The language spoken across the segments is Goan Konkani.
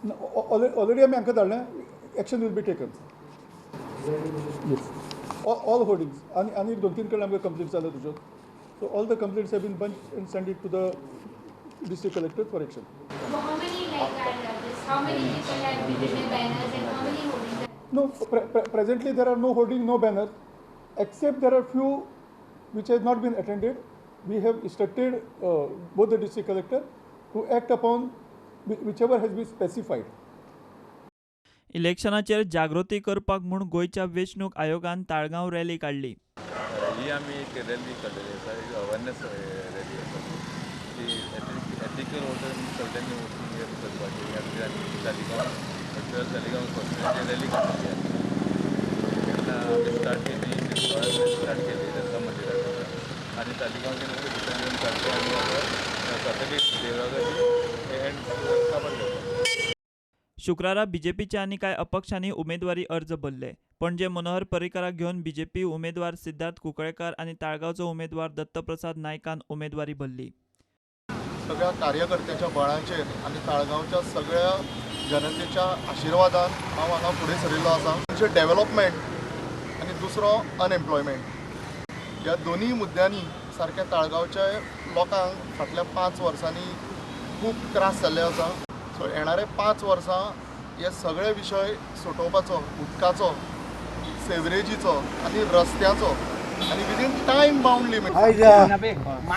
ऑलरेडी आमी हांकां धाडलें. Action will be taken. Yes, all hoardings. आनी आनी एक दोन तीन कडेन आमकां कंप्लेंट्स जाल्या तुज्यो. So all the complaints have been bunch and send it to the district collector for action. How many, like, are this? How many people have written banners and how many hoardings are No, presently there are no hoarding, no banner, except there are few which has not been attended. We have instructed both the district collector to act upon whichever has been specified. इलेक्शनाचेर जागृती करपाक म्हूण गोंयच्या वेंचणूक आयोगान ताळगांव रॅली काडली. ही आमी एक रॅली काडलेली आसा, एक अवेरनेस रॅली आसा की एथिकल वोटर सगळ्यांनी वोटींग करपाचें. ह्या खातीर आमी तालिगांव, 12 तालिगांव कॉन्स्टिट्युएन्सी रॅली काडलेली आसा. तेन्ना आमी स्टार्ट केली, शिरपाळ्यान स्टार्ट केली दत्ता मंदिरा कडेन आनी तालिगांव गेले, भितर येवन काडले आनी आतां सातेरी देवळा कडेन एंड काबार करता. शुक्रारा बीजेपीच्या आनी कांय अपक्षांनी उमेदवारी अर्ज भरले. पणजे मनोहर पर्रीकाराक घेवन बीजेपी उमेदवार सिद्धार्थ कुंकळेकार आनी ताळगांवचो उमेदवार दत्तप्रसाद नायकान उमेदवारी भरली. सगळ्या कार्यकर्त्याच्या बळाचेर आनी ताळगांवच्या सगळ्या जनतेच्या आशिर्वादान हांव हांगा फुडें सरिल्लो आसा. म्हणजे डेव्हलपमेंट आनी दुसरो अनएम्प्लॉयमेंट, ह्या दोनूय मुद्द्यांनी सारक्या ताळगांवच्या लोकांक फाटल्या 5 वर्सांनी खूब त्रास जाल्ले आसा. सो येणारे 5 वर्सां हे सगळे विशय सोटोवपाचो, उदकाचो, सेवरेजीचो आनी रस्त्याचो, आनी विदीन टायम बाउंड लिमीट. आयज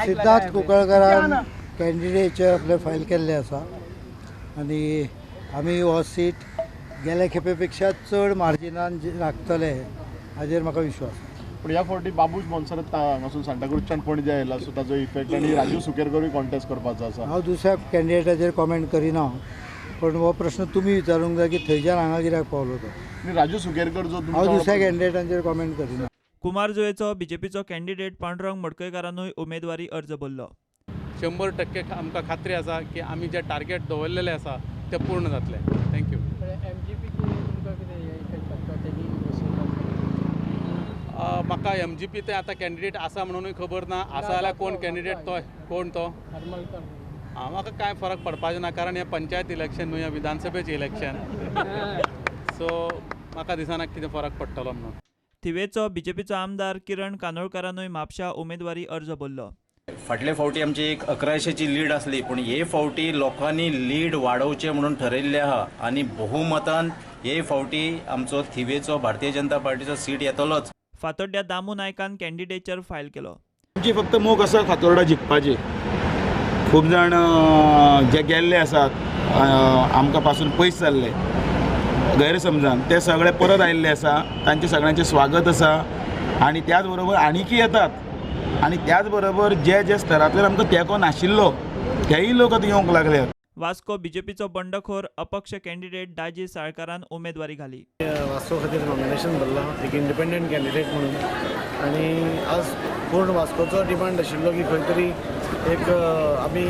सिद्धार्थ कुंकळकरान कॅन्डिडेचर आपलें फायल केल्लें आसा आनी आमी हो सीट गेल्या खेपे पेक्षा चड मार्जिनान राखतले हाजेर म्हाका विश्वास आसा. पूण ह्या फावटी बाबूश मोन्सरात हांगासून सांताक्रूजच्यान पणजे आयला, सो ताजो इफेक्ट आनी राजीव सुकेरकरूय कॉन्टेस्ट करपाचो आसा. हांव दुसऱ्या कॅन्डिडेटाचेर कॉमेंट करिना, पण हो प्रश्न तुमी विचारूंक जाय की थंयच्यान हांगा कित्याक पावलो तो. आनी राजीव सुकेरकर जो हांव दुसऱ्या कॅन्डिडेटांचेर कॉमेंट करिना. कुमारजुवेचो बीजेपीचो कॅन्डिडेट पांडुरंग मडकयकारानूय उमेदवारी अर्ज भरलो. 100% आमकां खात्री आसा की आमी जे टार्गेट दवरलेले आसा ते पूर्ण जातले. Thank you. म्हाका एमजीपी ते आतां कॅन्डिडेट आसा म्हणूनय खबर ना, आसा जाल्यार कोण कॅन्डिडेट तो, कोण तो, म्हाका कांय फरक पडपाचें ना, कारण हें पंचायत इलेक्शन न्हू, हें विधानसभेचें इलेक्शन, सो म्हाका दिसना कितें फरक पडटलो म्हणून. थिवेचो बीजेपीचो आमदार किरण कानोळकारानूय म्हापशा उमेदवारी अर्ज भरलो. फाटले फावटी आमची एक 1100ची लीड आसली, पूण हे फावटी लोकांनी लीड वाडोवचें म्हणून ठरयल्लें आहा आनी बहुमतान हे फावटी आमचो थिवेचो भारतीय जनता पार्टीचो सीट येतलोच. फातोड्ड्या दामू नायकान कॅन्डिडेचर फायल केलो. आमची फक्त मोख आसा फातोर्डा जिखपाची. खूब जाण जे गेल्ले आसात आमकां पासून पयस जाल्ले गैरसमजान, ते सगळे परत आयिल्ले आसा, तांचें सगळ्यांचें स्वागत आसा आनी त्याच बरोबर आनीकय येतात आनी त्याच बरोबर जे जे स्तरांतल्यान आमकां तेंको नाशिल्लो तेय लोक आतां येवंक लागल्यात. वास्को बीजेपीचो बंडखोर अपक्ष कॅन्डिडेट दाजी साळकारान उमेदवारी घाली. वास्को खातीर नॉमिनेशन भरलां एक इंडिपेंडंट कॅन्डिडेट म्हणून, आनी आज पूर्ण वास्कोचो डिमांड आशिल्लो की खंय तरी एक आमी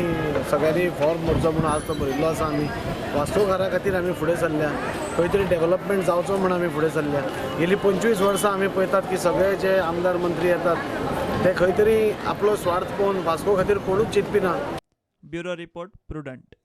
सगळ्यांनी फॉर्म भरचो म्हणून आज तो भरिल्लो आसा. आमी वास्कोकारा खातीर आमी फुडें सरल्या, खंय तरी डेव्हलपमेंट जावचो म्हूण आमी फुडें सरल्या. गेली 25 वर्सां आमी पळयतात की सगळे जे आमदार मंत्री येतात ते खंय तरी आपलो स्वार्थ पळोवन वास्को खातीर कोणूच चिंतपी ना. Bureau report, Prudent.